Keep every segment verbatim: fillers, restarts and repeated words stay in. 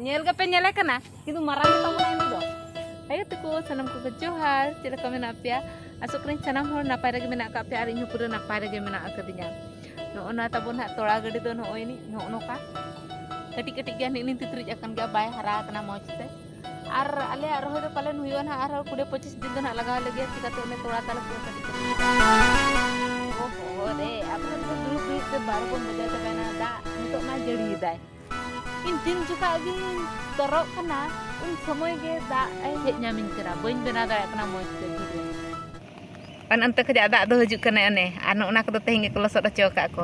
ᱧᱮᱞ ᱜᱮᱯᱮ ᱧᱮᱞᱮ ᱠᱟᱱᱟ, ᱠᱤᱱᱛᱩ ᱢᱟᱨᱟᱝ ᱜᱮᱛᱟ ᱵᱚᱱᱟ ᱩᱱᱤ ᱫᱚ᱾ ᱟᱭᱳ ᱛᱟᱠᱚ, ᱥᱟᱱᱟᱢ ᱠᱚᱜᱮ ᱡᱚᱦᱟᱨ᱾ ᱪᱮᱫ ᱞᱮᱠᱟ ᱢᱮᱱᱟᱜ ᱯᱮᱭᱟ? ᱟᱥᱚᱜ ᱠᱟᱹᱱᱟᱹᱧ ᱥᱟᱱᱟᱢ ᱦᱚᱲ ᱱᱟᱯᱟᱭ ᱨᱮᱜᱮ ᱢᱮᱱᱟᱜ ᱟᱠᱟᱫ ᱯᱮᱭᱟ ᱟᱨ ᱤᱧ ᱦᱚᱸ ᱯᱩᱨᱟᱹ ᱱᱟᱯᱟᱭ ᱨᱮᱜᱮ ᱢᱮᱱᱟᱜ ᱟᱠᱟᱫᱤᱧᱟ᱾ ᱱᱚᱜᱼᱚ ᱱᱚᱣᱟ ᱛᱟᱵᱚᱱ ᱦᱟᱸᱜ ᱛᱚᱲᱟ ᱜᱟᱹᱰᱤ ᱫᱚ ᱱᱚᱜᱼᱚᱭ ᱱᱤᱡ ᱱᱚᱜᱼᱚ ᱱᱚᱝᱠᱟ ᱠᱟᱹᱴᱤᱡ ᱠᱟᱹᱴᱤᱡ ᱜᱮᱭᱟ, ᱱᱤᱡ ᱱᱤᱡ ᱛᱤᱛᱨᱤᱡ ᱟᱠᱟᱱ ᱜᱮᱭᱟ, ᱵᱟᱭ ᱦᱟᱨᱟ ᱟᱠᱟᱱᱟ ᱢᱚᱡᱽ ᱛᱮ᱾ ᱟᱨ ᱟᱞᱮᱭᱟᱜ ᱨᱚᱦᱚᱭ ᱫᱚ ᱯᱟᱞᱮᱱ ᱦᱩᱭᱩᱜᱼᱟ ᱱᱟᱦᱟᱜ ᱟᱨᱦᱚᱸ ᱠᱩᱲᱤ ᱯᱚᱸᱪᱤᱥ ᱫᱤᱱ ᱫᱚ ᱱᱟᱦᱟᱜ ᱞᱟᱜᱟᱣ ᱞᱟᱹᱜᱤᱫ, ᱪᱤᱠᱟᱹᱛᱮ ᱚᱱᱮ ᱛᱚᱲᱟ ᱛᱟᱞᱮ ᱯᱩᱨᱟᱹ ᱠᱟᱹᱴᱤᱡ ᱠᱟᱹᱴᱤᱡ᱾ ᱳᱦᱳ ᱨᱮ, ᱟᱵᱚ ᱫᱚ ᱫᱩᱲᱩᱵ ᱫᱩᱲᱩᱵ ᱛᱮ ᱵᱟᱨᱚ ᱵᱚᱱ ᱵᱟᱡᱟᱣ ᱪᱟᱵᱟᱭᱮᱱᱟ, ᱫᱟᱜ ᱱᱤᱛᱚᱜ ᱢᱟ ᱡᱟᱹᱲᱤᱭᱮᱫᱟᱭ᱾ ᱤᱧ ᱛᱤᱱ ᱡᱚᱠᱷᱟᱜ ᱜᱤᱧ ᱛᱚᱨᱚᱜ ᱠᱟᱱᱟ, ᱩᱱ ᱥᱚᱢᱚᱭ ᱜᱮ ᱫᱟᱜ ᱮ ᱦᱮᱡ ᱧᱟᱢᱤᱧ ᱠᱟᱱᱟ, ᱵᱟᱹᱧ ᱵᱮᱱᱟᱣ ᱫᱟᱲᱮᱭᱟᱜ ᱠᱟᱱᱟ ᱢᱚᱡᱽ ᱛᱮ video᱾ ᱟᱨ ᱚᱱᱛᱮ ᱠᱷᱚᱱᱟᱜ ᱫᱟᱜ ᱫᱚ ᱦᱤᱡᱩᱜ ᱠᱟᱱᱟ ᱚᱱᱮ, ᱟᱨ ᱱᱚᱜᱼᱚ ᱱᱟ ᱠᱚᱫᱚ ᱛᱮᱦᱮᱧ ᱜᱮᱠᱚ ᱞᱚᱥᱚᱫ ᱦᱚᱪᱚ ᱟᱠᱟᱫ ᱠᱚ᱾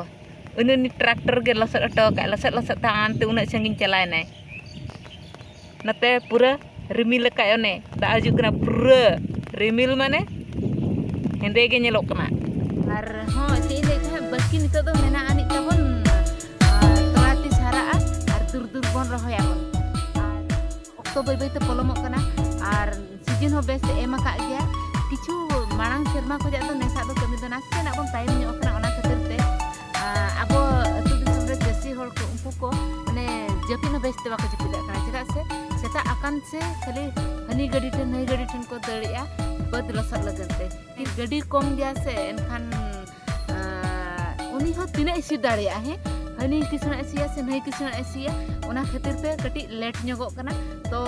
ᱩᱱᱤ, ᱩᱱᱤ tractor ᱜᱮ ᱞᱚᱥᱚᱫ ᱦᱚᱴᱚ ᱟᱠᱟᱫ, ᱞᱚᱥᱚᱫ ᱞᱚᱥᱚᱫ ᱛᱮ ᱦᱟᱱᱛᱮ ᱩᱱᱟᱹᱜ ᱥᱟᱺᱜᱤᱧ ᱪᱟᱞᱟᱣᱮᱱᱟᱭ᱾ ᱱᱚᱛᱮ ᱯᱩᱨᱟᱹ ᱨᱤᱢᱤᱞ ᱟᱠᱟᱫ ᱚᱱᱮ, ᱫᱟᱜ ᱦᱤᱡᱩᱜ ᱠᱟᱱᱟ, ᱯᱩᱨᱟᱹ ᱨᱤᱢᱤᱞ ᱢᱟᱱᱮ ᱦᱮᱸᱫᱮ ᱜᱮ ᱧᱮᱞᱚᱜ ᱠᱟᱱᱟ᱾ ᱟᱨ ᱦᱚᱸ ᱪᱮᱫ ᱤᱧ ᱞᱟᱹᱭᱮᱫ ᱛᱟᱦᱮᱸᱫ, ᱵᱟᱹᱠᱤ ᱱᱤᱛᱚᱜ ᱫᱚ ᱢᱮᱱᱟᱜ ᱟᱹᱱᱤᱡ ᱛᱟᱵᱚᱱ, ᱟᱨ ᱛᱚᱲᱟ ᱛᱤᱥ ᱦᱟᱨᱟᱜᱼᱟ ᱟᱨ ᱫᱩᱨ ᱫᱩᱨ ᱵᱚᱱ ᱨᱚᱦᱚᱭᱟᱵᱚᱱ᱾ ᱟᱨ ᱚᱠᱛᱚ ᱵᱟᱹᱭ ᱵᱟᱹᱭ ᱛᱮ ᱯᱚᱞᱚᱢᱚᱜ ᱠᱟᱱᱟ ᱟᱨ season ᱦᱚᱸ ᱵᱮᱥ ᱮ ᱮᱢ ᱟᱠᱟᱫ ᱜᱮᱭᱟ᱾ ᱠᱤᱪᱷᱩ ᱢᱟᱲᱟᱝ ᱥᱮᱨᱢᱟ ᱠᱷᱚᱱᱟᱜ ᱫᱚ ᱱᱮᱥᱟᱜ ᱫᱚ ᱠᱟᱹᱢᱤ ᱫᱚ ᱱᱟᱥᱮᱱᱟᱜ ᱵᱚᱱ ᱛᱟᱭᱚᱢ ᱧᱚᱜ ᱟᱠᱟᱱᱟ, ᱚᱱᱟ ᱠᱷᱟᱹᱛᱤᱨ ᱛᱮ, ᱟᱸ, ᱟᱵᱚ ᱟᱹᱛᱩ ᱫᱤᱥᱚᱢ ᱨᱮ ᱪᱟᱹᱥᱤ ᱦᱚᱲ ᱠᱚ, ᱩᱱᱠᱩ ᱠᱚ ᱢᱟᱱᱮ ᱡᱟᱹᱯᱤᱫ ᱦᱚᱸ ᱵᱮᱥ ᱛᱮ ᱵᱟᱠᱚ ᱡᱟᱹᱯᱤᱫ ᱫᱟᱲᱮᱭᱟᱜ ᱠᱟᱱᱟ᱾ ᱪᱮᱫᱟᱜ ᱥᱮ ᱥᱮᱛᱟᱜ ᱟᱠᱟᱱ ᱥᱮ ᱠᱷᱟᱹᱞᱤ ᱦᱟᱹᱱᱤ ᱜᱟᱹᱰᱤ ᱴᱷᱮᱱ ᱱᱟᱹᱭ ᱜᱟᱹᱰᱤ ᱴᱷᱮᱱ ᱠᱚ ᱫᱟᱹᱲᱮᱜᱼᱟ ᱵᱟᱹᱫᱽ ᱞᱚᱥᱚᱫ ᱞᱟᱹᱜᱤᱫ ᱛᱮ᱾ ᱜᱟᱹᱰᱤ ᱠᱚᱢ ᱜᱮᱭᱟ ᱥᱮ, ᱮᱱᱠᱷᱟᱱ ᱟᱨ ᱩᱱᱤ ᱦᱚᱸ ᱛᱤᱱᱟᱹᱜ ᱮ ᱥᱤ ᱫᱟᱲᱮᱭᱟᱜᱼᱟ? ᱦᱮᱸ, ᱦᱟᱹᱱᱤ ᱠᱤᱥᱟᱹᱬᱟᱜ ᱮ ᱥᱤᱭᱟ ᱥᱮ ᱱᱟᱹᱭ ᱠᱤᱥᱟᱹᱬᱟᱜ ᱮ ᱥᱤᱭᱟ, ᱚᱱᱟ ᱠᱷᱟᱹᱛᱤᱨ ᱛᱮ ᱠᱟᱹᱴᱤᱡ late ᱧᱚᱜᱚᱜ ᱠᱟᱱᱟ᱾ ᱛᱚ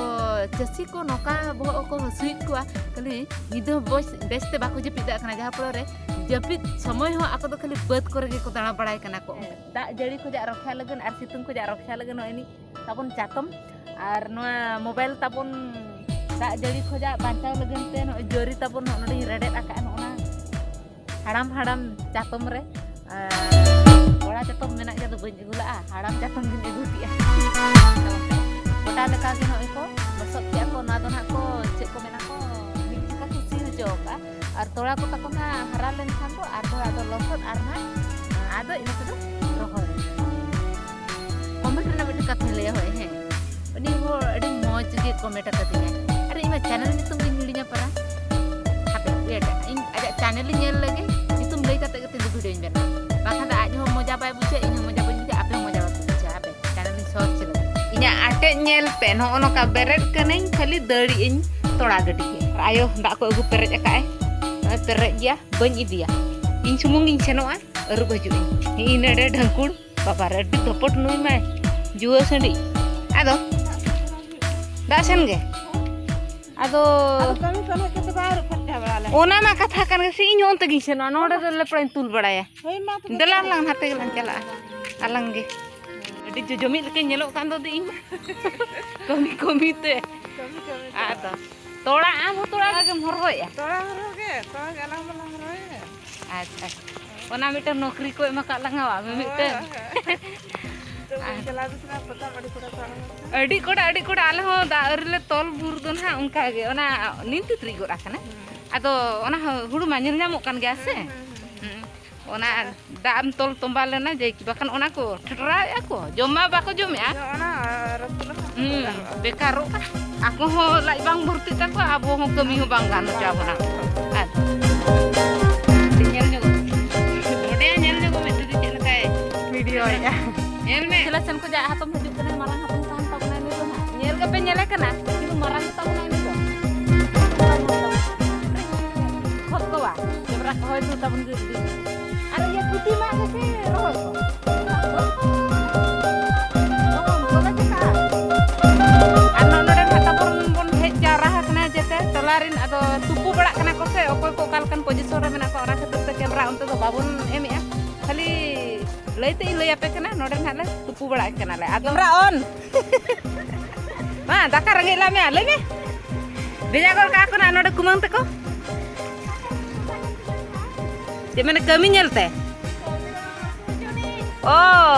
ᱪᱟᱹᱥᱤ ᱠᱚ ᱱᱚᱝᱠᱟ ᱵᱚᱦᱚᱜ ᱠᱚ ᱦᱟᱹᱥᱩᱭᱮᱫ ᱠᱚᱣᱟ, ᱠᱷᱟᱹᱞᱤ ᱧᱤᱫᱟᱹ ᱦᱚᱸ ᱵᱮᱥ, ᱵᱮᱥ ᱛᱮ ᱵᱟᱠᱚ ᱡᱟᱹᱯᱤᱫ ᱫᱟᱲᱮᱭᱟᱜ ᱠᱟᱱᱟ, ᱡᱟᱦᱟᱸ ᱯᱷᱚᱞᱚ ᱨᱮ ᱡᱟᱹᱯᱤᱫ ᱥᱚᱢᱚᱭ ᱦᱚᱸ ᱟᱠᱚ ᱫᱚ ᱠᱷᱟᱹᱞᱤ ᱵᱟᱹᱫᱽ ᱠᱚᱨᱮ ᱜᱮᱠᱚ ᱫᱟᱬᱟ ᱵᱟᱲᱟᱭ ᱠᱟᱱᱟ ᱠᱚ᱾ ᱫᱟᱜ ᱡᱟᱹᱲᱤ ᱠᱷᱚᱱᱟᱜ ᱨᱚᱠᱷᱟ ᱞᱟᱹᱜᱤᱫ ᱟᱨ ᱥᱤᱛᱩᱝ ᱠᱷᱚᱱᱟᱜ ᱨᱚᱠᱷᱟ ᱞᱟᱹᱜᱤᱫ ᱱᱚᱜᱼᱚᱭ ᱱᱤᱡ ᱛᱟᱵᱚᱱ ᱪᱟᱛᱚᱢ, ᱟᱨ ᱱᱚᱣᱟ mobile ᱛᱟᱵᱚᱱ ᱫᱟᱜ ᱡᱟᱹᱲᱤ ᱠᱷᱚᱱᱟᱜ ᱵᱟᱧᱪᱟᱣ ᱞᱟᱹᱜᱤᱫ ᱛᱮ ᱱᱚᱜᱼᱚᱭ ᱡᱟᱹᱨᱤ ᱛᱟᱵᱚᱱ ᱱᱚᱜᱼᱚ ᱱᱚᱰᱮᱧ ᱨᱮᱰᱮᱫ ᱟᱠᱟᱫᱼᱟ, ᱱᱚᱜᱼᱚ ᱱᱟ ᱦᱟᱲᱟᱢ ᱦᱟᱲᱟᱢ ᱪᱟᱛᱚᱢ ᱨᱮ᱾ ᱟᱨ ᱠᱚᱲᱟ ᱪᱟᱛᱚᱢ ᱢᱮᱱᱟᱜ ᱜᱮᱭᱟ, ᱟᱫᱚ ᱵᱟᱹᱧ ᱟᱹᱜᱩ ᱞᱟᱜᱼᱟ, ᱦᱟᱲᱟᱢ ᱪᱟᱛᱚᱢ ᱜᱤᱧ ᱟᱹᱜᱩ ᱠᱮᱜᱼᱟ᱾ ᱜᱚᱴᱟ ᱞᱮᱠᱟ ᱜᱮ ᱱᱚᱜᱼᱚᱭ ᱠᱚ ᱞᱚᱥᱚᱫ ᱠᱮᱜᱼᱟ ᱠᱚ᱾ ᱱᱚᱣᱟ ᱫᱚ ᱱᱟᱦᱟᱜ ᱠᱚ ᱪᱮᱫ ᱠᱚ ᱢᱮᱱᱟ ᱠᱚ, ᱢᱤᱫ ᱡᱚᱠᱷᱟ ᱠᱚ ᱥᱤ ᱦᱚᱪᱚ ᱟᱠᱟᱫᱼᱟ᱾ ᱟᱨ ᱛᱚᱲᱟ ᱠᱚ ᱛᱟᱠᱚ ᱱᱟᱦᱟᱜ ᱦᱟᱨᱟ ᱞᱮᱱᱠᱷᱟᱱ ᱫᱚ ᱟᱨ ᱫᱷᱟᱣ ᱟᱫᱚ ᱞᱚᱥᱚᱫ ᱟᱨ ᱱᱟᱦᱟᱜ ᱟᱫᱚ ᱤᱱᱟᱹ ᱛᱮᱫᱚ ᱨᱚᱦᱚᱭ᱾ Comment ᱨᱮᱱᱟᱜ ᱢᱤᱫᱴᱮᱱ ᱠᱟᱛᱷᱟᱧ ᱞᱟᱹᱭᱟ, ᱦᱳᱭ, ᱦᱮᱸ, ᱩᱱᱤ ᱦᱚᱲ ᱟᱹᱰᱤ ᱢᱚᱡᱽ ᱜᱮ comment ᱟᱠᱟᱫᱤᱧᱟᱭ᱾ ᱟᱨ ᱤᱧ ᱢᱟ channel ᱧᱩᱛᱩᱢ ᱜᱤᱧ ᱦᱤᱲᱤᱧᱟ ᱯᱟᱨᱟ᱾ ᱦᱟᱯᱮ, wait, ᱤᱧ ᱟᱡᱟᱜ channel ᱤᱧ ᱧᱮᱞ ᱞᱮᱜᱮ, ᱧᱩᱛᱩᱢ ᱞᱟᱹᱭ ᱠᱟᱛᱮ ᱜᱮ ᱛᱤᱧ ᱵᱷᱤᱰᱤᱭᱳᱧ ᱵᱮᱱᱟᱣᱟ᱾ ᱵᱟᱠᱷᱟᱱ ᱫᱚ ᱟᱡ ᱦᱚᱸ ᱢᱚᱡᱟ ᱵᱟᱭ ᱵᱩᱡᱷᱟᱹᱣᱟ, ᱤᱧ ᱦᱚᱸ ᱢᱚᱡᱟ ᱵᱟᱹᱧ ᱵᱩᱡᱷᱟᱹᱣᱟ, ᱟᱯᱮ ᱦᱚᱸ ᱢᱚᱡᱟ ᱵᱟᱯᱮ ᱵᱩᱡᱷᱟᱹᱣᱟ᱾ ᱦᱟᱯᱮ, channel ᱤᱧ search ᱞᱮᱜᱮ᱾ ᱟᱴᱮᱫ ᱧᱮᱞ ᱯᱮ, ᱱᱚᱜᱼᱚ ᱱᱚᱝᱠᱟ ᱵᱮᱨᱮᱫ ᱠᱟᱹᱱᱟᱹᱧ, ᱠᱷᱟᱹᱞᱤ ᱫᱟᱹᱲᱤᱜ ᱟᱹᱧ ᱛᱚᱲᱟ ᱜᱟᱹᱰᱤ ᱜᱮ᱾ ᱟᱨ ᱟᱭᱳ ᱫᱟᱜ ᱠᱚ ᱟᱹᱜᱩ ᱯᱮᱨᱮᱡ ᱟᱠᱟᱫ ᱟᱭ, ᱱᱚᱜᱼᱚᱭ ᱯᱮᱨᱮᱡ ᱜᱮᱭᱟ, ᱵᱟᱹᱧ ᱤᱫᱤᱭᱟ, ᱤᱧ ᱥᱩᱢᱩᱝ ᱜᱤᱧ ᱥᱮᱱᱚᱜᱼᱟ, ᱟᱹᱨᱩᱵ ᱦᱤᱡᱩᱜ ᱟᱹᱧ᱾ ᱦᱤᱸᱜᱤ ᱱᱟᱹᱰᱮ ᱰᱷᱟᱹᱝᱠᱩᱲ, ᱵᱟᱵᱟ ᱨᱮ ᱟᱹᱰᱤ ᱫᱷᱚᱯᱚᱴ ᱱᱩᱭ ᱢᱟᱭ, ᱡᱩᱣᱟᱹ ᱥᱟᱺᱰᱤ᱾ ᱟᱫᱚ ᱫᱟᱜ ᱥᱮᱱ ᱜᱮ᱾ ᱟᱫᱚ ᱟᱫᱚ ᱠᱟᱹᱢᱤ ᱠᱚ ᱦᱮᱡ ᱠᱟᱛᱮ ᱵᱟᱭ ᱟᱹᱨᱩᱵ ᱯᱷᱟᱨᱪᱟ ᱵᱟᱲᱟ ᱞᱮᱱ᱾ ᱚᱱᱟ ᱢᱟ ᱠᱟᱛᱷᱟ ᱠᱟᱱ ᱜᱮ, ᱥᱮ ᱤᱧ ᱦᱚᱸ ᱚᱱᱛᱮ ᱜᱤᱧ ᱥᱮᱱᱚᱜᱼᱟ, ᱱᱚᱰᱮ ᱫᱚ ᱞᱮᱯᱲᱟᱧ ᱛᱩᱞ ᱵᱟᱲᱟᱭᱟ᱾ ᱦᱳᱭ, ᱢᱟ ᱛᱚᱵᱮ᱾ ᱫᱮᱞᱟ ᱞᱟᱝ ᱱᱟᱛᱮ ᱜᱮᱞᱟᱝ ᱪᱟᱞᱟᱜᱼᱟ, ᱟᱞᱟᱝ ᱜᱮ᱾ ᱟᱹᱰᱤ ᱡᱚᱡᱚᱢᱤᱫ ᱞᱮᱠᱟᱧ ᱧᱮᱞᱚᱜ ᱠᱟᱱ ᱫᱚ ᱤᱧ ᱢᱟ᱾ ᱠᱟᱹᱢᱤ ᱠᱟᱹᱢᱤ ᱛᱮ᱾ ᱠᱟᱹᱢᱤ ᱠᱟᱹᱢᱤ ᱛᱮ᱾ ᱟᱫᱚ ᱛᱚᱲᱟ ᱟᱢ ᱦᱚᱸ ᱛᱚᱲᱟ ᱜᱮᱢ ᱦᱚᱨᱦᱚᱭᱮᱜᱼᱟ? ᱛᱚᱲᱟ ᱦᱚᱨᱦᱚ ᱜᱮ, ᱛᱚᱲᱟ ᱜᱮ ᱟᱞᱟᱝ ᱫᱚᱞᱟᱝ ᱦᱚᱨᱦᱚᱭᱟ᱾ ᱟᱪᱪᱷᱟ, ᱚᱱᱟ ᱢᱤᱫᱴᱟᱝ ᱱᱚᱠᱨᱤ ᱠᱚ ᱮᱢ ᱟᱠᱟᱫ ᱞᱟᱝᱟ ᱵᱟ, ᱢᱤᱢᱤᱫᱴᱟᱝ᱾ ᱦᱳᱭ, ᱦᱳᱭ᱾ ᱛᱚ ᱵᱚᱱ ᱟᱨ ᱪᱟᱞᱟᱣ ᱫᱚ ᱥᱮᱱᱟ ᱯᱨᱚᱛᱷᱚᱢ ᱟᱹᱰᱤ ᱠᱚᱲᱟ ᱠᱚ ᱟᱬᱜᱚ ᱠᱟᱱᱟ᱾ ᱟᱹᱰᱤ ᱠᱚᱲᱟ, ᱟᱹᱰᱤ ᱠᱚᱲᱟ, ᱟᱞᱮ ᱦᱚᱸ ᱫᱟᱜ ᱟᱹᱣᱨᱤ ᱞᱮ ᱛᱚᱞ ᱵᱷᱳᱨ ᱫᱚ ᱱᱟᱦᱟᱜ ᱚᱱᱠᱟ ᱜᱮ, ᱚᱱᱟ ᱱᱤᱱᱛᱤ ᱛᱩᱨᱤ ᱜᱚᱫ ᱟᱠᱟᱱᱟ᱾ ᱦᱩᱸ᱾ ᱟᱫᱚ ᱚᱱᱟ ᱦᱚᱸ ᱦᱩᱲᱩ ᱢᱟ ᱧᱮᱞ ᱧᱟᱢᱚᱜ ᱠᱟᱱ ᱜᱮᱭᱟ ᱥᱮ᱾ ᱦᱩᱸ, ᱦᱩᱸ, ᱦᱩᱸ, ᱦᱩᱸ᱾ ᱦᱩᱸ᱾ ᱚᱱᱟ ᱫᱟᱜ ᱮᱢ ᱛᱚᱞ ᱛᱚᱸᱵᱟ ᱞᱮᱱᱟ ᱡᱮ ᱠᱤ, ᱵᱟᱠᱷᱟᱱ ᱚᱱᱟ ᱠᱚ ᱴᱷᱮᱴᱨᱟᱣᱮᱫᱼᱟ ᱠᱚ, ᱡᱚᱢ ᱢᱟ ᱵᱟᱠᱚ ᱡᱚᱢᱮᱫᱼᱟ᱾ ᱚᱱᱟ ᱨᱟᱹᱯᱩᱫ ᱞᱮᱠᱷᱟᱱ ᱦᱩᱸ, ᱵᱮᱠᱟᱨᱚᱜᱼᱟ᱾ ᱵᱮᱠᱟᱨᱚᱜᱼᱟ᱾ ᱟᱠᱚ ᱦᱚᱸ ᱞᱟᱡ ᱵᱟᱝ ᱵᱷᱚᱨᱛᱤᱜ ᱛᱟᱠᱚᱣᱟ, ᱟᱵᱚ ᱦᱚᱸ ᱠᱟᱹᱢᱤ ᱦᱚᱸ ᱵᱟᱝ ᱜᱟᱱ ᱦᱚᱪᱚ ᱟᱵᱚᱱᱟ᱾ ᱟᱨ ᱧᱮᱞ ᱧᱚᱜ, ᱱᱚᱰᱮ ᱧᱮᱞ ᱧᱚᱜ ᱢᱮ ᱡᱩᱫᱤ ᱪᱮᱫ ᱞᱮᱠᱟᱭ ᱵᱷᱤᱰᱤᱭᱳᱭᱮᱫᱼᱟ᱾ ᱧᱮᱞ ᱢᱮ᱾ ᱪᱮᱞᱟ ᱥᱮᱱ ᱠᱚ ᱡᱟ ᱦᱟᱛᱚᱢ ᱦᱤᱡᱩᱜ ᱠᱟᱱᱟ, ᱢᱟᱨᱟᱝ ᱦᱟᱛᱚᱢ ᱛᱟᱦᱮᱱ ᱛᱟᱵᱚᱱᱟ ᱩᱱᱤ ᱫᱚ ᱦᱟᱸᱜ᱾ ᱧᱮᱞ ᱜᱮᱯᱮ ᱧᱮᱞᱮ ᱠᱟᱱᱟ, ᱠᱤᱱᱛᱩ ᱢᱟᱨᱟᱝ ᱜᱮ ᱛᱟᱵᱚᱱᱟ ᱩᱱᱤ ᱫᱚ᱾ ᱠᱷᱚᱛ ᱠᱚᱣᱟ, ᱡᱚᱵᱽᱨᱟ ᱠᱚ ᱦᱚᱭ ᱫᱩ ᱛᱟᱵᱚᱱ ᱜᱮ ᱡᱩᱫᱤ᱾ ᱟᱨ ᱤᱭᱟᱹ ᱠᱩᱴᱤ ᱢᱟᱜ ᱜᱮᱥᱮ ᱨᱚᱦᱚᱭ ᱠᱚ? ᱟᱨ ᱱᱚᱜᱼᱚ ᱱᱚᱰᱮ ᱱᱟᱦᱟᱜ ᱛᱟᱵᱚᱱ ᱵᱚᱱ ᱦᱮᱡ ᱡᱟᱣᱨᱟ ᱟᱠᱟᱱᱟ ᱡᱮᱛᱮ ᱴᱚᱞᱟ ᱨᱮᱱ, ᱟᱫᱚ ᱛᱩᱯᱩ ᱵᱟᱲᱟᱜ ᱠᱟᱱᱟ ᱠᱚ ᱥᱮ, ᱚᱠᱚᱭ ᱠᱚ ᱚᱠᱟ ᱞᱮᱠᱟᱱ ᱯᱚᱡᱤᱥᱚᱱ ᱨᱮ ᱢᱮᱱᱟᱜ ᱠᱚᱣᱟ, ᱚᱱᱟ ᱠᱷᱟᱹᱛᱤᱨ ᱛᱮ ᱠᱮᱢᱨᱟ ᱚᱱᱛᱮ ᱫᱚ ᱵᱟᱵᱚᱱ ᱮᱢᱮᱜᱼᱟ, ᱠᱷᱟᱹᱞᱤ ᱞᱟᱹᱭ ᱛᱮ ᱤᱧ ᱞᱟᱹᱭ ᱟᱯᱮ ᱠᱟᱱᱟ, ᱱᱚᱰᱮ ᱱᱟᱦᱟᱜ ᱞᱮ ᱛᱩᱯᱩ ᱵᱟᱲᱟᱜ ᱠᱟᱱᱟᱞᱮ᱾ ᱟᱫᱚ ᱠᱮᱢᱨᱟ ᱚᱱ᱾ ᱢᱟ, ᱫᱟᱠᱟ ᱨᱮᱸᱜᱮᱡ ᱞᱟᱜ ᱢᱮᱭᱟ, ᱞᱟᱹᱭ ᱢᱮ᱾ ᱵᱷᱮᱡᱟ ᱜᱚᱫ ᱠᱟᱜ ᱠᱚ ᱱᱟᱜ ᱱᱚᱰᱮ ᱠᱩᱢᱟᱹᱝ ᱛᱟᱠᱚ᱾ ᱪᱮᱫ ᱢᱮᱱᱟ, ᱠᱟᱹᱢᱤ ᱧᱮᱞ ᱛᱮ? ᱚ,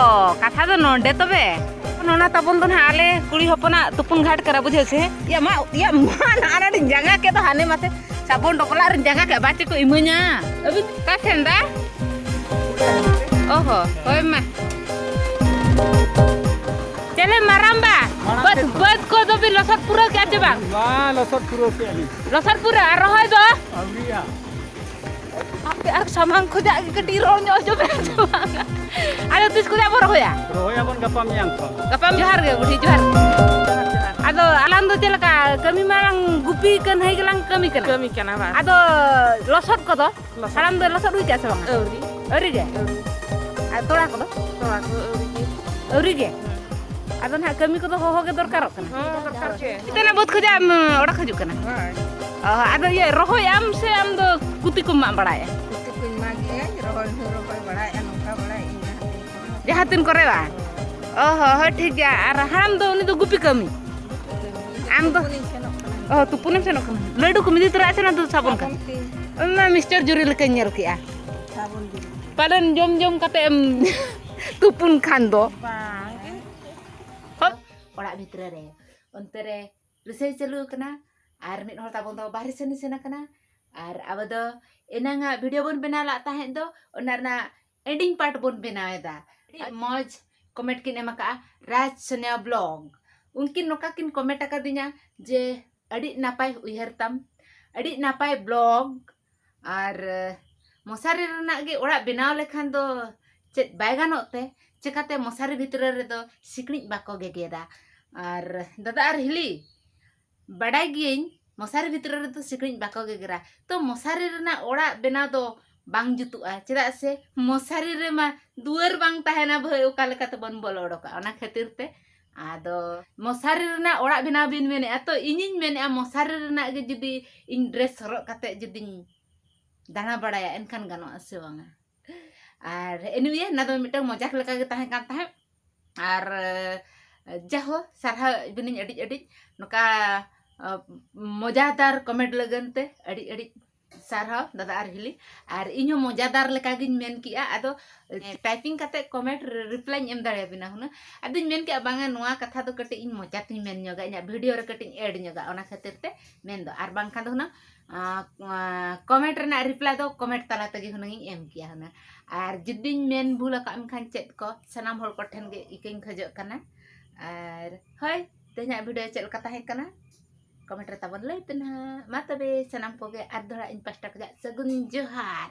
ᱠᱟᱛᱷᱟ ᱫᱚ ᱱᱚᱰᱮ ᱛᱚᱵᱮ᱾ ᱱᱚᱣᱟ ᱛᱟᱵᱚᱱ ᱫᱚ ᱱᱟᱦᱟᱜ ᱟᱞᱮ ᱠᱩᱲᱤ ᱦᱚᱯᱚᱱᱟᱜ ᱛᱩᱯᱩᱱ ᱜᱷᱟᱴ ᱠᱟᱱᱟ, ᱵᱩᱡᱷᱟᱹᱣ ᱥᱮ? ᱭᱟ ᱢᱟ, ᱭᱟ ᱢᱟ, ᱱᱟᱜ ᱟᱹᱰᱤ ᱡᱟᱸᱜᱟ ᱠᱮᱫ ᱫᱚ ᱦᱟᱱᱮ ᱢᱟᱥᱮ ᱥᱟᱵᱚᱱ ᱰᱚᱠᱞᱟᱜ ᱨᱮ ᱡᱟᱸᱜᱟ ᱠᱮᱫ, ᱵᱟᱪᱮ ᱠᱚ ᱤᱢᱟᱹᱧᱟ᱾ ᱟᱹᱵᱤᱱ ᱚᱠᱟ ᱥᱮᱱ ᱫᱟ? ᱚ ᱦᱚ, ᱦᱳᱭ ᱢᱟ᱾ ᱪᱮᱞᱮ ᱢᱟᱨᱟᱢᱵᱟ, ᱢᱟᱲᱟᱝ ᱵᱟᱹᱫᱽ, ᱥᱮᱫ ᱠᱷᱚᱱ᱾ ᱵᱟᱹᱫᱽ ᱠᱚᱫᱚ ᱵᱤᱱ ᱞᱚᱥᱚᱫ ᱯᱩᱨᱟᱹᱣ ᱠᱮᱜᱼᱟ ᱪᱮ ᱵᱟᱝ? ᱢᱟ ᱞᱚᱥᱚᱫ ᱯᱩᱨᱟᱹᱣ ᱠᱮᱜᱼᱟ ᱞᱤᱧ᱾ ᱞᱚᱥᱚᱫ ᱯᱩᱨᱟᱹᱣ, ᱟᱨ ᱨᱚᱦᱚᱭ ᱫᱚ? ᱟᱹᱣᱨᱤᱭᱟ᱾ ᱟᱯᱮ ᱟᱨ ᱥᱟᱢᱟᱝ ᱠᱷᱚᱱᱟᱜ ᱜᱮ ᱠᱟᱹᱴᱤᱡ ᱨᱚᱲ ᱧᱚᱜ ᱦᱚᱪᱚ ᱯᱮ ᱥᱮ ᱵᱟᱝ? ᱟᱫᱚ ᱛᱤᱥ ᱠᱷᱚᱱᱟᱜ ᱵᱚ ᱨᱚᱦᱚᱭᱟ? ᱨᱚᱦᱚᱭᱟᱵᱚᱱ ᱜᱟᱯᱟ ᱢᱮᱭᱟᱝ ᱠᱷᱚᱱ᱾ ᱜᱟᱯᱟ ᱡᱚᱦᱟᱨ ᱜᱮ ᱵᱩᱰᱷᱤ, ᱡᱚᱦᱟᱨ ᱜᱮ᱾ ᱟᱫᱚ ᱟᱞᱟᱝ ᱫᱚ ᱪᱮᱫ ᱞᱮᱠᱟ ᱠᱟᱹᱢᱤ ᱢᱟᱲᱟᱝ ᱜᱩᱯᱤ ᱠᱟᱹᱱᱦᱟᱹᱭ ᱜᱮᱞᱟᱝ ᱠᱟᱹᱢᱤ ᱠᱟᱱᱟ᱾ ᱠᱟᱹᱢᱤ ᱠᱟᱱᱟ ᱵᱟᱥ᱾ ᱟᱫᱚ ᱞᱚᱥᱚᱫ ᱠᱚᱫᱚ? ᱞᱚᱥᱚᱫ᱾ ᱦᱟᱲᱟᱢ ᱫᱚ ᱞᱚᱥᱚᱫ ᱦᱩᱭ ᱠᱟᱜᱼᱟ ᱥᱮ ᱵᱟᱝ? ᱟᱹᱣᱨᱤ᱾ ᱟᱹᱣᱨᱤ ᱜᱮ? ᱟᱹᱣᱨᱤ᱾ ᱟᱨ ᱛᱚᱲᱟ ᱠᱚᱫᱚ? ᱛᱚᱲᱟ ᱠᱚ ᱟᱹᱣᱨᱤ ᱜᱮ᱾ ᱟᱹᱣᱨᱤ ᱜᱮ? ᱦᱩᱸ᱾ ᱟᱫᱚ ᱱᱟᱦᱟᱜ ᱠᱟᱹᱢᱤ ᱠᱚᱫᱚ ᱦᱚᱦᱚ ᱜᱮ ᱫᱚᱨᱠᱟᱨᱚᱜ ᱠᱟᱱᱟ᱾ ᱦᱚᱸ, ᱫᱚᱨᱠᱟᱨ ᱪᱮ᱾ ᱛᱤᱱᱟᱹᱜ ᱵᱟᱹᱫᱽ ᱠᱷᱚᱱᱟᱜ ᱮᱢ ᱚᱲᱟᱜ ᱦᱤᱡᱩᱜ ᱠᱟᱱᱟ? ᱦᱳᱭ᱾ ᱚ, ᱟᱫᱚ ᱤᱭᱟᱹ ᱨᱚᱦᱚᱭ ᱟᱢ ᱥᱮ ᱟᱢ ᱫᱚ ᱠᱩᱛᱤ ᱠᱚᱢ ᱢᱟᱜ ᱵᱟᱲᱟᱭᱮᱫᱼᱟ? ᱠᱩᱛᱤ ᱠᱚᱧ ᱢᱟᱜᱮᱜᱼᱟ, ᱨᱚᱦᱚᱭ ᱦᱚᱸᱧ ᱨᱚᱦᱚᱭ ᱵᱟᱲᱟᱭᱮᱫᱼᱟ, ᱱᱚᱝᱠᱟ ᱵᱟᱲᱟᱭᱮᱫ ᱤᱧ ᱡᱟᱦᱟᱸ ᱛᱤᱱ ᱠᱚᱨᱮ᱾ ᱡᱟᱦᱟᱸ ᱛᱤᱱ ᱠᱚᱨᱮ ᱵᱟᱝ? ᱚ ᱦᱚᱸ, ᱦᱳᱭ, ᱴᱷᱤᱠ ᱜᱮᱭᱟ᱾ ᱟᱨ ᱦᱟᱲᱟᱢ ᱫᱚ ᱩᱱᱤ ᱫᱚ ᱜᱩᱯᱤ ᱠᱟᱹᱢᱤ? ᱟᱢ ᱫᱚ? ᱛᱩᱯᱩᱱᱤᱧ ᱥᱮᱱᱚᱜ ᱠᱟᱱᱟ᱾ ᱚ, ᱛᱩᱯᱩᱱᱮᱢ ᱥᱮᱱᱚᱜ ᱠᱟᱱᱟ᱾ ᱞᱟᱹᱰᱩ ᱠᱚᱢ ᱤᱫᱤ ᱛᱚᱨᱟ ᱥᱮ ᱚᱱᱟ ᱫᱚ ᱥᱟᱵᱚᱱ ᱠᱟᱱᱟ? ᱥᱟᱵᱚᱱ ᱛᱤᱧ᱾ ᱚᱱᱟ ᱢᱤᱥᱴᱟᱨ ᱡᱩᱨᱤ ᱞᱮᱠᱟᱧ ᱧᱮᱞ ᱠᱮᱜᱼᱟ᱾ ᱥᱟᱵᱚᱱ ᱡᱩᱨᱤ᱾ ᱯᱟᱞᱮᱱ ᱡᱚᱢ ᱡᱚᱢ ᱠᱟᱛᱮ ᱮᱢ ᱛᱩᱯᱩᱱ ᱠᱷᱟᱱ ᱫᱚ᱾ ᱵᱟᱝ᱾ ᱦᱚᱯ᱾ ᱚᱲᱟᱜ ᱵᱷᱤᱛᱨᱤ ᱨᱮ, ᱚᱱᱛᱮ ᱨᱮ ᱨᱤᱥᱟᱹᱭ ᱪᱟᱹᱞᱩ ᱟᱠᱟᱱᱟ ᱟᱨ ᱢᱤᱫ ᱦᱚᱲ ᱛᱟᱵᱚᱱ ᱫᱚ ᱵᱟᱦᱨᱮ ᱥᱮᱱ ᱮ ᱥᱮᱱ ᱟᱠᱟᱱᱟ᱾ ᱟᱨ ᱟᱵᱚ ᱫᱚ ᱮᱱᱟᱝᱟᱜ ᱵᱷᱤᱰᱤᱭᱳ ᱵᱚᱱ ᱵᱮᱱᱟᱣ ᱞᱟᱜ ᱛᱟᱦᱮᱸᱫ ᱫᱚ, ᱚᱱᱟ ᱨᱮᱱᱟᱜ ᱮᱱᱰᱤᱝ ᱯᱟᱨᱴ ᱵᱚᱱ ᱵᱮᱱᱟᱣ ᱮᱫᱟ᱾ ᱟᱹᱰᱤ ᱢᱚᱡᱽ ᱠᱚᱢᱮᱱᱴ ᱠᱤᱱ ᱮᱢ ᱟᱠᱟᱫᱼᱟ, ᱨᱟᱡᱽ ᱥᱳᱱᱤᱭᱟ ᱵᱞᱚᱜ᱾ ᱩᱱᱠᱤᱱ ᱱᱚᱝᱠᱟ ᱠᱤᱱ ᱠᱚᱢᱮᱱᱴ ᱟᱠᱟᱫᱤᱧᱟ ᱡᱮ, "ᱟᱹᱰᱤ ᱱᱟᱯᱟᱭ ᱩᱭᱦᱟᱹᱨ ᱛᱟᱢ, ᱟᱹᱰᱤ ᱱᱟᱯᱟᱭ ᱵᱞᱚᱜ, ᱟᱨ ᱢᱚᱥᱟᱨᱤ ᱨᱮᱱᱟᱜ ᱜᱮ ᱚᱲᱟᱜ ᱵᱮᱱᱟᱣ ᱞᱮᱠᱷᱟᱱ ᱫᱚ ᱪᱮᱫ ᱵᱟᱭ ᱜᱟᱱᱚᱜ ᱛᱮ? ᱪᱮᱠᱟᱛᱮ ᱢᱚᱥᱟᱨᱤ ᱵᱷᱤᱛᱨᱤ ᱨᱮᱫᱚ ᱥᱤᱠᱲᱤᱡ ᱵᱟᱠᱚ ᱜᱮᱜᱮᱫᱟ?" ᱟᱨ ᱫᱟᱫᱟ ᱟᱨ ᱦᱤᱞᱤ, ᱵᱟᱰᱟᱭ ᱜᱤᱭᱟᱹᱧ ᱢᱚᱥᱟᱨᱤ ᱵᱷᱤᱛᱨᱤ ᱨᱮᱫᱚ ᱥᱤᱠᱲᱤᱡ ᱵᱟᱠᱚ ᱜᱮᱜᱮᱨᱟ, ᱛᱚ ᱢᱚᱥᱟᱨᱤ ᱨᱮᱱᱟᱜ ᱚᱲᱟᱜ ᱵᱮᱱᱟᱣ ᱫᱚ ᱵᱟᱝ ᱡᱩᱛᱩᱜᱼᱟ, ᱪᱮᱫᱟᱜ ᱥᱮ ᱢᱚᱥᱟᱨᱤ ᱨᱮᱢᱟ ᱫᱩᱣᱟᱹᱨ ᱵᱟᱝ ᱛᱟᱦᱮᱱᱟ ᱵᱷᱟᱹᱭ, ᱚᱠᱟ ᱞᱮᱠᱟ ᱛᱮᱵᱚᱱ ᱵᱚᱞᱚ ᱚᱰᱚᱠᱟ? ᱚᱱᱟ ᱠᱷᱟᱹᱛᱤᱨ ᱛᱮ ᱟᱫᱚ ᱢᱚᱥᱟᱨᱤ ᱨᱮᱱᱟᱜ ᱚᱲᱟᱜ ᱵᱮᱱᱟᱣ ᱵᱤᱱ ᱢᱮᱱᱮᱫᱼᱟ, ᱛᱚ ᱤᱧᱤᱧ ᱢᱮᱱᱮᱫᱼᱟ ᱢᱚᱥᱟᱨᱤ ᱨᱮᱱᱟᱜ ᱜᱮ ᱡᱩᱫᱤ ᱤᱧ ᱰᱨᱮᱥ ᱦᱚᱨᱚᱜ ᱠᱟᱛᱮᱫ ᱡᱩᱫᱤᱧ ᱫᱟᱬᱟ ᱵᱟᱲᱟᱭᱟ, ᱮᱱᱠᱷᱟᱱ ᱜᱟᱱᱚᱜᱼᱟ ᱥᱮ ᱵᱟᱝᱟ? ᱟᱨ anyway, ᱚᱱᱟ ᱫᱚ ᱢᱤᱫᱴᱟᱝ ᱢᱚᱡᱟᱠ ᱞᱮᱠᱟ ᱜᱮ ᱛᱟᱦᱮᱸ ᱠᱟᱱ ᱛᱟᱦᱮᱸᱫ᱾ ᱟᱨ ᱡᱟᱦᱳ, ᱥᱟᱨᱦᱟᱣ ᱵᱤᱱᱟᱹᱧ ᱟᱹᱰᱤ ᱟᱹᱰᱤ ᱱᱚᱝᱠᱟ ᱢᱚᱡᱟᱫᱟᱨ ᱠᱚᱢᱮᱱᱴ ᱞᱟᱹᱜᱤᱫ ᱛᱮ ᱟᱹᱰᱤ ᱟᱹᱰᱤ ᱥᱟᱨᱦᱟᱣ ᱫᱟᱫᱟ ᱟᱨ ᱦᱤᱞᱤ᱾ ᱟᱨ ᱤᱧ ᱦᱚᱸ ᱢᱚᱡᱟᱫᱟᱨ ᱞᱮᱠᱟᱜᱤᱧ ᱢᱮᱱ ᱠᱮᱜᱼᱟ᱾ ᱟᱫᱚ ᱴᱟᱭᱯᱤᱝ ᱠᱟᱛᱮ ᱠᱚᱢᱮᱱᱴ ᱨᱤᱯᱞᱟᱭᱤᱧ ᱮᱢ ᱫᱟᱲᱮᱭᱟᱵᱤᱱᱟ ᱦᱩᱱᱟᱹᱝ᱾ ᱟᱫᱚᱧ ᱢᱮᱱ ᱠᱮᱜᱼᱟ, ᱵᱟᱝᱟ, ᱱᱚᱣᱟ ᱠᱟᱛᱷᱟ ᱫᱚ ᱠᱟᱹᱴᱤᱡ ᱤᱧ ᱢᱚᱡᱟ ᱛᱤᱧ ᱢᱮᱱ ᱧᱚᱜᱟ, ᱤᱧᱟᱹᱜ ᱵᱷᱤᱰᱤᱭᱳ ᱨᱮ ᱠᱟᱹᱴᱤᱡ ᱤᱧ ᱮᱰ ᱧᱚᱜᱟ, ᱚᱱᱟ ᱠᱷᱟᱹᱛᱤᱨ ᱛᱮ ᱢᱮᱱ ᱫᱚ᱾ ᱟᱨ ᱵᱟᱝᱠᱷᱟᱱ ᱫᱚ ᱦᱩᱱᱟᱹᱝ ᱠᱚᱢᱮᱱᱴ ᱨᱮᱱᱟᱜ ᱨᱤᱯᱞᱟᱭ ᱫᱚ ᱠᱚᱢᱮᱱᱴ ᱛᱟᱞᱟ ᱛᱮᱜᱮ ᱦᱩᱱᱟᱹᱝ ᱤᱧ ᱮᱢ ᱠᱮᱭᱟ ᱦᱩᱱᱟᱹᱝ᱾ ᱟᱨ ᱡᱩᱫᱤᱧ ᱢᱮᱱ ᱵᱷᱩᱞ ᱟᱠᱟᱫ ᱢᱮᱠᱷᱟᱱ ᱪᱮᱫ ᱠᱚ, ᱥᱟᱱᱟᱢ ᱦᱚᱲ ᱠᱚᱴᱷᱮᱱ ᱜᱮ ᱤᱠᱟᱹᱧ ᱠᱷᱚᱡᱚᱜ ᱠᱟᱱᱟ᱾ ᱟᱨ ᱦᱳᱭ, ᱛᱮᱦᱮᱧᱟᱜ ᱵᱷᱤᱰᱤᱭᱳ ᱪᱮᱫ ᱞᱮᱠᱟ ᱛᱟᱦᱮᱸ ᱠᱟᱱᱟ? ᱠᱚᱢᱮᱱᱴ ᱨᱮ ᱛᱟᱵᱚᱱ ᱞᱟᱹᱭ ᱯᱮ ᱱᱟᱦᱟᱜ᱾ ᱢᱟ ᱛᱚᱵᱮ ᱥᱟᱱᱟᱢ ᱠᱚᱜᱮ ᱟᱨ ᱫᱚᱦᱲᱟ ᱤᱧ ᱯᱟᱥᱴᱟ ᱠᱷᱚᱱᱟᱜ ᱥᱟᱹᱜᱩᱱ ᱡᱚᱦᱟᱨ᱾